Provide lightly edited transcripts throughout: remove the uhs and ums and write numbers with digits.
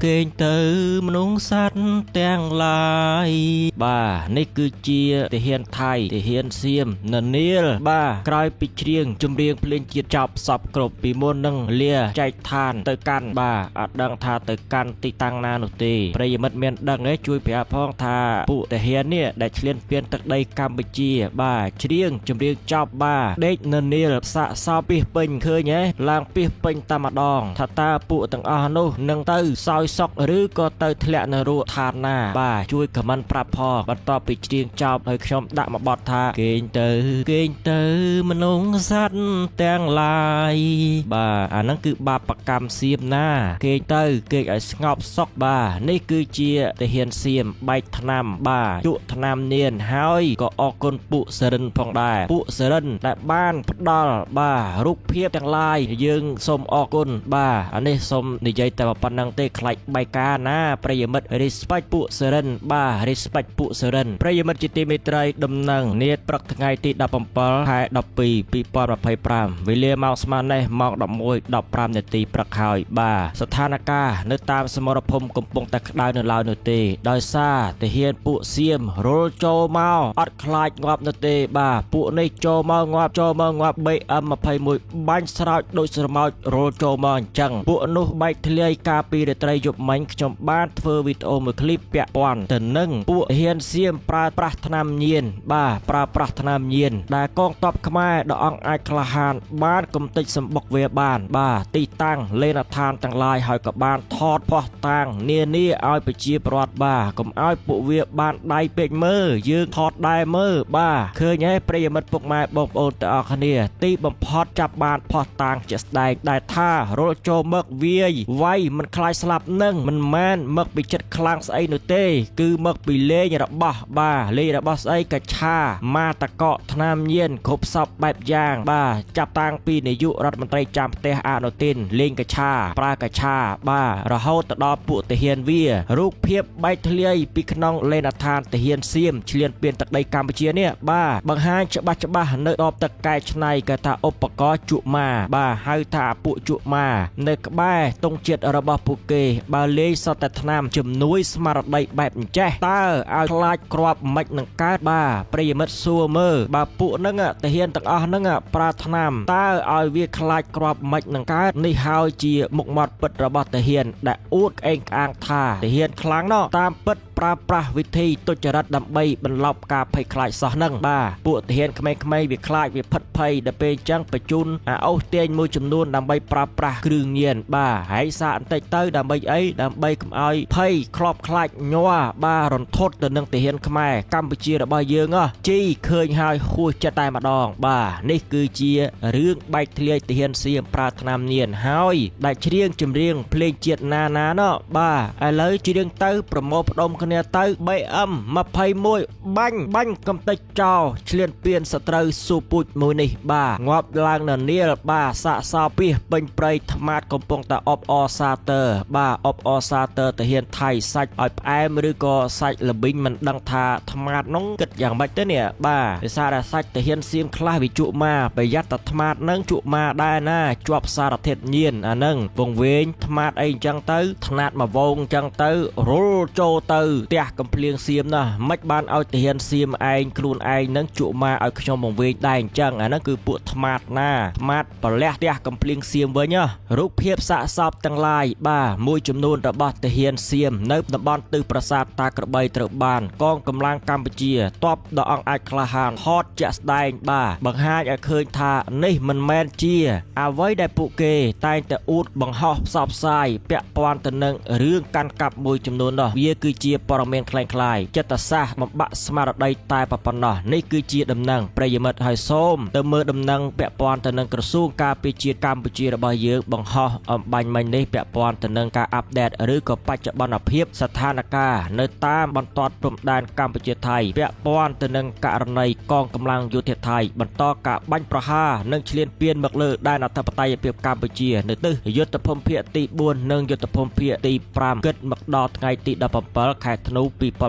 គេងទៅមនុស្សសត្វទាំងឡាយបាទនេះគឺជាទាហានថៃទាហានសៀមននាលបាទក្រោយពីច្រៀងចម្រៀងភ្លេងជាតិចប់សពគ្រប់ពីមុននឹងលាចែកឋានទៅកាន់បាទអត់ដឹងថាទៅកាន់ទីតាំងណានោះទេប្រិយមិត្តមានដឹងទេជួយប្រាប់ផងថាពួកទាហាននេះដែលឈ្លានពានទឹកដីកម្ពុជាបាទច្រៀងចម្រៀងចប់បាទដេកននាលសាកសោពីសពេញឃើញហ៎ឡើងពីសពេញតែម្ដងថាតើពួកទាំងអស់នោះនឹងទៅសោយសុកឬក៏ទៅធ្លាក់នៅរកឋានណាបាទជួយខមមិនប្រាប់ផងបន្ទាប់ពីច្រៀងចប់ហើយខ្ញុំដាក់មកបត់ថាគេងទៅគេងទៅមនុស្សសត្វទាំងឡាយបាទអាហ្នឹងគឺបាបកម្មសៀមណាគេងទៅគេងឲ្យស្ងប់សុកបាទនេះគឺជាទាហានសៀមបែកថ្នាំបាទជក់ថ្នាំនានហើយក៏អរគុណពួកសរិនផងដែរពួកសរិនដែលបានផ្ដល់បាទរូបភាពទាំងឡាយយើងសូមអរគុណបាទអានេះសូមនិយាយតែប៉ុណ្្នឹងទេខ្លាចបែកការណាប្រិយមិត្ត respect ពួកសរិនបាទ respect ពួកសរិនប្រិយមិត្តជាទីមេត្រីដំណឹងនាព្រឹកថ្ងៃទី17ខែ12 2025វេលាម៉ោងស្មើនេះម៉ោង11:15នាទីព្រឹកហើយបាទស្ថានភាពនៅតាមសមរភូមិកំពុងតែក្តៅនៅឡើយនោះទេដោយសារទាហានពួកសៀមរុលចូលមកអត់ខ្លាចងាប់នោះទេបាទពួកនេះចូលមកងាប់ចូលមកងាប់ BM 21បាញ់ស្រោចដូចស្រមោចរុលចូលមកអញ្ចឹងពួកនោះបែកធ្លាយកាលពីរាត្រីយប់មិញខ្ញុំបានធ្វើវីដេអូមួយឃ្លីបពាក់ព័ន្ធទៅនឹងពួកហ៊ានសៀមប្រើប្រាស់ថ្នាំញៀនបាទប្រើប្រាស់ថ្នាំញៀនដែលកងទ័ពខ្មែរដ៏អង់អាចក្លាហានបានកំទេចសម្បុកវាបានបាទទីតាំងលេនដ្ឋានទាំងឡាយហើយក៏បានថតភស្តុតាងនានាឲ្យប្រជាពលរដ្ឋបាទកុំឲ្យពួកវាបានដៃពេកមើលយើងថតដែរមើលបាទឃើញហើយប្រិយមិត្តពុកម៉ែបងប្អូនទាំងអស់គ្នាទីបំផុតចាប់បានភស្តុតាងជាក់ស្ដែងដែលថារុលចូលមកវាយវាយមិនខ្លាចស្លាប់នឹងមិនមែនមកពីចិត្តខ្លាំងស្អីនោះទេ គឺមកពីលេងរបស់បាទលេងរបស់ស្អីកឆាម៉ាតកកថ្នាំញៀនគ្រប់សពបែបយ៉ាងបាទចាប់តាំងពីនាយករដ្ឋមន្ត្រីចាំផ្ទះអនុទិនលេងកឆាប្រើកឆាបាទរហូតទៅដល់ពួកទាហានវារូបភាពបែកធ្លាយពីក្នុងលេនដ្ឋានទាហានសៀមឈ្លានពានទឹកដីកម្ពុជានេះបាទបង្ហាញច្បាស់ច្បាស់នៅដបទឹកកែច្នៃគេថាឧបករណ៍ជក់ម៉ាបាទហៅថាពួកជក់ម៉ានៅក្បែរទង់ជាតិរបស់ពួកគេបើលេងសតតែថ្នាំជំនួយស្មារតីបែបអញ្ចេះតើឲ្យខ្លាចគ្រាប់មិននឹងកើតបាទប្រិយមិត្តសួរមើលបើពួកហ្នឹងទាហានទាំងអស់ហ្នឹងប្រើថ្នាំតើឲ្យវាខ្លាចគ្រាប់មិននឹងកើតនេះហើយជាមុខមាត់ពិតរបស់ទាហានដែលអួតក្អេងក្អាងថាទាហានខ្លាំងណោះតាមពិតប្រើប្រាស់វិធីទុច្ចរិតដើម្បីបន្លប់ការភ័យខ្លាចសោះហ្នឹងបាទពួកទាហានក្មេងៗវាខ្លាចវាផិតភ័យដល់ពេលអញ្ចឹងបញ្ជូនអាអូសទាញមួយចំនួនដើម្បីប្រើប្រាស់គ្រឿងញៀនបាទហើយសាកបន្តិចទៅដើម្បីអីដើម្បីកុំឲ្យភ័យខ្លោបខ្លាចញ័របាទរន្ធត់ទៅនឹងទាហានខ្មែរកម្ពុជារបស់យើងហ៎ជីឃើញហើយហួសចិត្តតែម្ដងបាទនេះគឺជារឿងបែកធ្លាយទាហានសៀមប្រើថ្នាំញៀនហើយដែលច្រៀងចម្រៀងភ្លេងជាតិណាណាណោះបាទឥឡូវច្រៀងទៅប្រមូលផ្ដុំគ្នាទៅ BM 21បាញ់បាញ់កំទេចចោលឈ្លានពានសត្រូវស៊ូពូជមួយនេះបាទងាប់ឡើងននាលបាទសាកសោពីសពេញព្រៃថ្មាតកំពុងតែអបអសាទរបាទអបអសាទរទាហានថៃសាច់ឲ្យផ្អែមឬក៏សាច់ល្បិញមិនដឹងថាថ្មាតនោះគិតយ៉ាងម៉េចទៅនេះបាទភាសាដែលសាច់ទាហានសៀមខ្លះវាជក់មកប្រយ័ត្នតែថ្មាតនឹងជក់មកដែរណាជាប់សារធាតុញៀនអាហ្នឹងវងវែងថ្មាតអីអញ្ចឹងទៅថ្នាតមកវងអញ្ចឹងទៅរុលចូលទៅផ្ទះកំភ្លៀងសៀមណាមិនបានឲ្យទាហានសៀមឯងខ្លួនឯងនឹងជក់មកឲ្យខ្ញុំវងវែងដែរអញ្ចឹងអាហ្នឹងគឺពួកថ្មាតណាថ្មាតប្រលះផ្ទះកំភ្លៀងសៀមវិញណារូបភាពសាកសពទាំងឡាយបាទមួយចំនួនរបស់ទាហានសៀមនៅតំបន់ទិសប្រាសាទតាក្របីត្រូវបានកងកម្លាំងកម្ពុជាតបដល់អង្គអាចក្លាហានហត់ជាក់ស្ដែងបាទបង្ហាញឲ្យឃើញថានេះមិនមែនជាអ្វីដែលពួកគេតែងតែអួតបង្ហោះផ្សព្វផ្សាយពាក់ព័ន្ធទៅនឹងរឿងកាន់កាប់មួយចំនួននោះវាគឺជាព័ត៌មានคล้ายៗចិត្តសាស្ត្របំបាក់ស្មារតីតែប៉ុណ្ណោះនេះគឺជាដំណឹងប្រិយមិត្តហើយសូមទៅមើលដំណឹងពាក់ព័ន្ធទៅនឹងក្រសួងការពារជាតិកម្ពុជារបស់យើងបង្ហោះអំបញ្ញមិញនេះពាក់ព័ន្ធទៅនឹងការអាប់ដេតឬក៏បច្ចុប្បន្នភាពស្ថានភាពនៅតាមបន្ទាត់ព្រំដែនកម្ពុជាថៃពាក់ព័ន្ធទៅនឹងករណីកងកម្លាំងយោធាថៃបន្តការបាញ់ប្រហារនិងឈ្លានពានមកលើដែនអធិបតេយ្យភាពកម្ពុជានៅទិសយុទ្ធភូមិភាគទី4និងយុទ្ធភូមិភាគទី5គិតមកដល់ថ្ងៃទី17ខែ ធ្នូ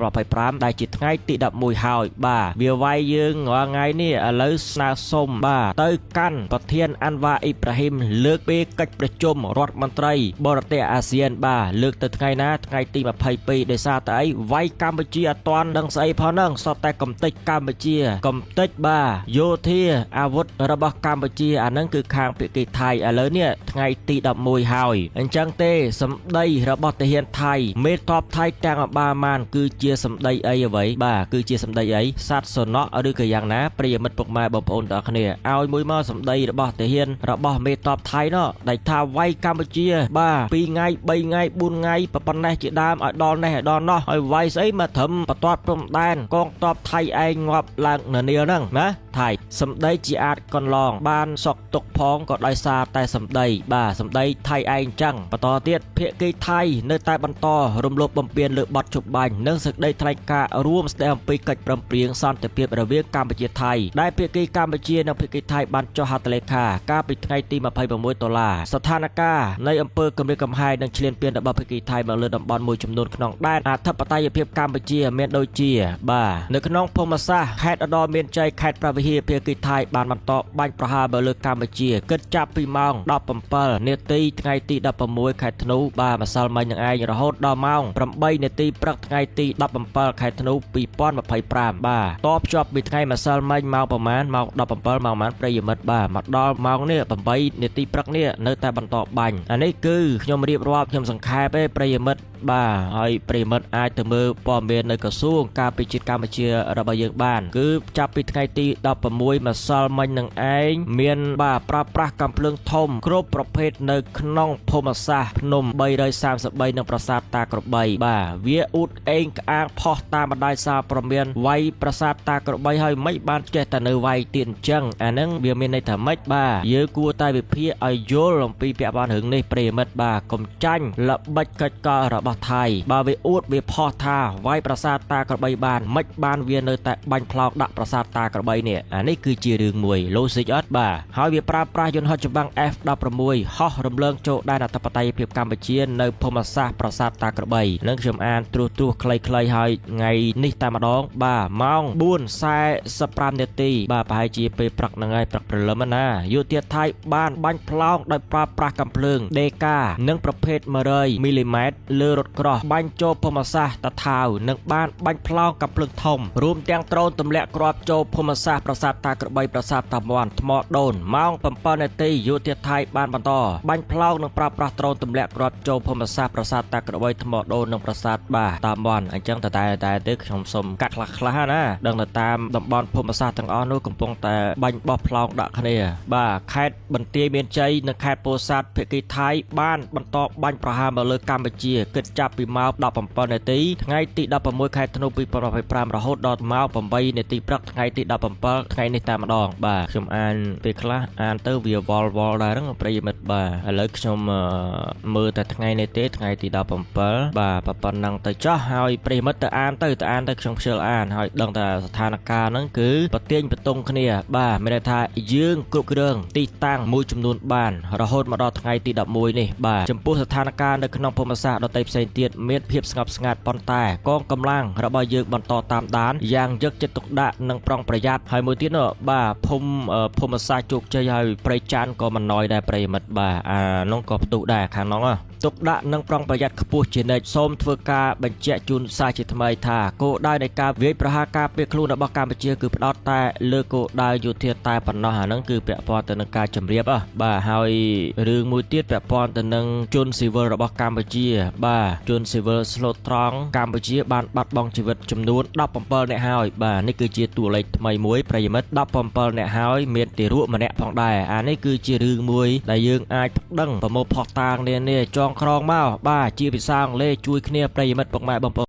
2025ដែលជាថ្ងៃទី11ហើយបាទវាវាយយើងរាល់ថ្ងៃនេះឥឡូវស្នើសុំបាទទៅកាន់ប្រធានអាន់វ៉ាអ៊ីប្រាហ៊ីមលើកពេលកិច្ចប្រជុំរដ្ឋមន្ត្រីបរទេសអាស៊ានបាទលើកទៅថ្ងៃណាថ្ងៃទី22ដោយសារតែអីវាយកម្ពុជាអត់ទាន់ដឹងស្អីផងហ្នឹងសតតែកំតិចកម្ពុជាកំតិចបាទយោធាអាវុធរបស់កម្ពុជាអាហ្នឹងគឺខាងភាគីថៃឥឡូវនេះថ្ងៃទី11ហើយអញ្ចឹងទេសម្ដីរបស់ទាហានថៃមេតបថៃទាំងអបាម៉ានគឺជាសម្ដីអីអ្វីបាទគឺជាសម្ដីអីសត្វសំណក់ឬក៏យ៉ាងណាប្រិយមិត្តពុកម៉ែបងប្អូនទាំងអស់គ្នាឲ្យមួយមកសម្ដីរបស់ទាហានរបស់មេតបថៃនោះដែលថាវាយកម្ពុជាបាទ2ថ្ងៃ3ថ្ងៃ4ថ្ងៃប៉ុណ្ណេះជាដើមឲ្យដល់នេះឲ្យដល់នោះឲ្យវាយស្អីមកត្រឹមបន្ទាត់ព្រំដែនកងទ័ពថៃឯងងាប់ឡើងននាលហ្នឹងណាថៃសម្ដីជាអាចកន្លងបានសក់ទុកផងក៏ដោយសារតែសម្ដីបាទសម្ដីថៃឯងចឹងបន្តទៀតភាគីថៃនៅតែបន្តរំលោភបំពានលើបទច្បាប់បាញ់និងសេចក្តីថ្លែងការណ៍រួមស្ដីអំពីកិច្ចព្រមព្រៀងសន្តិភាពរវាងកម្ពុជាថៃដែលភាគីកម្ពុជានិងភាគីថៃបានចុះហត្ថលេខាកាលពីថ្ងៃទី26ដុល្លារស្ថានភាពនៃអំពើគំរាមកំហែងនិងឈ្លានពានរបស់ភាគីថៃមកលើតំបន់មួយចំនួនក្នុងដែនអធិបតេយ្យភាពកម្ពុជាមានដូចជាបាទនៅក្នុងភូមិសាស្ត្រខេត្តឧត្តរមានជ័យខេត្តព្រះវិហារភាគីថៃបានបន្តបាញ់ប្រហារមកលើកម្ពុជាគិតចាប់ពីម៉ោង17នាទីថ្ងៃទី16ខែធ្នូបាទម្សិលមិញនឹងឯងរហូតដល់ម៉ោង8នាទីព្រឹកថ្ងៃទី17ខែធ្នូ2025បាទតភ្ជាប់ពីថ្ងៃម្សិលមិញម៉ោងប្រហែលម៉ោង17ម៉ោងប្រហែលប្រិយមិត្តបាទមកដល់ម៉ោងនេះ8នាទីព្រឹកនេះនៅតែបន្តបាញ់អានេះគឺខ្ញុំរៀបរាប់ខ្ញុំសង្ខេបឯប្រិយមិត្តបាទហើយប្រិយមិត្តអាចទៅមើលព័ត៌មាននៅក្រសួងការពារជាតិកម្ពុជារបស់យើងបានគឺចាប់ពីថ្ងៃទី16ម្សិលមិញនឹងឯងមានបាទប្រើប្រាស់កាំភ្លើងធំគ្រប់ប្រភេទនៅក្នុងភូមិសាស្ត្រភ្នំ333និងប្រាសាទតាក្របីបាទវាអ៊ូតអេងក្អាងផុសតាមបណ្ដាញសារព្រមានវាយប្រាសាទតាក្របីហើយមិនបានចេះតែនៅវាយទៀតអញ្ចឹងអាហ្នឹងវាមានន័យថាម៉េចបាទយើងគួរតែវិភាគឲ្យយល់អំពីពាក់ព័ន្ធរឿងនេះប្រិយមិត្តបាទកុំចាញ់ល្បិចកិច្ចកលរបស់ថៃបើវាអួតវាផុសថាវាយប្រាសាទតាក្របីបានមិនបានវានៅតែបាញ់ផ្លោកដាក់ប្រាសាទតាក្របីនេះអានេះគឺជារឿងមួយ logic អត់បាទហើយវាប្រើប្រាស់យន្តហោះចម្បាំង F16 ហោះរំលើងចូលដែនអធិបតេយ្យភាពកម្ពុជានៅភូមិសាស្ត្រប្រាសាទតាក្របីនឹងខ្ញុំអានត្រួសត្រាសខ្លីៗហើយថ្ងៃនេះតែម្ដងបាទម៉ោង4:45នាទីបាទប្រហែលជាពេលព្រឹកហ្នឹងហើយព្រឹកព្រលឹមណាយោធាថៃបានបាញ់ផ្លោងដោយប្រើប្រាស់កាំភ្លើង DK និងប្រភេទ100មីលីម៉ែត្រលើរថក្រោះបាញ់ចូលភូមិសាស្ត្រតាថាវនិងបានបាញ់ផ្លោងកាំភ្លើងធំរួមទាំងដ្រូនទម្លាក់គ្រាប់ចូលភូមិសាស្ត្រប្រាសាទតាក្របីប្រាសាទតាមាន់ថ្មដូនម៉ោង7នាទីយោធាថៃបានបន្តបាញ់ផ្លោងនិងប្រើប្រាស់ដ្រូនទម្លាក់គ្រាប់ចូលភូមិសាស្ត្រប្រាសាទតាក្របីថ្មដូននិងប្រាសាទបាទតាមាន់អញ្ចឹងតតែតែទៅខ្ញុំសុំកាត់ខ្លះខ្លះណាដឹងទៅតាមតំបន់ភូមិសាស្ត្រទាំងអស់នោះកំពុងតែបាញ់បោះផ្លោងដាក់គ្នាបាទខេត្តបន្ទាយមានជ័យនិងខេត្តពោធិ៍សាត់ភាគីថៃបានបន្តបាញ់ប្រហារមកលើកម្ពុជាគិតចាប់ពីម៉ោង17នាទីថ្ងៃទី16ខែធ្នូ2025រហូតដល់ម៉ោង8នាទីព្រឹកថ្ងៃទី17ថ្ងៃនេះតែម្ដងបាទខ្ញុំអានពេលខ្លះអានទៅវាវល់វល់ដែរហ្នឹងប្រិយមិត្តបាទឥឡូវខ្ញុំមើលតែថ្ងៃនេះទេថ្ងៃទី17បាទប៉ុណ្ណឹងទៅចោះហើយប្រិយមិត្តទៅអានទៅទៅអានទៅខ្ញុំខ្ជិលអានហើយដឹងតែស្ថានភាពហ្នឹងគឺប្រទៀងបតុងគ្នាបាទមានន័យថាយើងគ្រប់គ្រងទីតាំងមួយចំនួនបានរហូតមកដល់ថ្ងៃទី11នេះបាទចំពោះស្ថានភាពនៅក្នុងភូមិសាស្ត្រដទៃផ្សេងទៀតមានភាពស្ងប់ស្ងាត់ប៉ុន្តែកងកម្លាំងរបស់យើងបន្តតាមដានយ៉ាងយកចិត្តទុកដាក់និងប្រុងប្រយ័ត្នហើយមួយទៀតនោះបាទភូមិភូមិសាស្ត្រជោគជ័យហើយព្រៃចាន់ក៏មិនណយដែរប្រិយមិត្តបាទអានោះក៏ផ្ទុះដែរខាងនោះទុកដាក់និងប្រុងប្រយ័ត្នខ្ពស់ជានិច្ចសូមធ្វើការបញ្ជាក់ជូនសារជាថ្មីថាគោលដៅនៃការវាយប្រហារការពារខ្លួនរបស់កម្ពុជាគឺផ្ដោតតែលើគោលដៅយោធាតែប៉ុណ្ណោះអាហ្នឹងគឺពាក់ព័ន្ធទៅនឹងការជម្រាបបាទហើយរឿងមួយទៀតពាក់ព័ន្ធទៅនឹងជនស៊ីវិលរបស់កម្ពុជាបាទជនស៊ីវិលស្លូតត្រង់កម្ពុជាបានបាត់បង់ជីវិតចំនួន17នាក់ហើយបាទនេះគឺជាតួលេខថ្មីមួយប្រិយមិត្ត17នាក់ហើយមានទារកម្នាក់ផងដែរអានេះគឺជារឿងមួយដែលយើងអាចប្តឹងប្រមូលផុសតាងនានាចងក្រងមកបាទជាភាសាអង់គ្លេសជួយគ្នាប្រិយមិត្តពុកម៉ែបងប្អូន។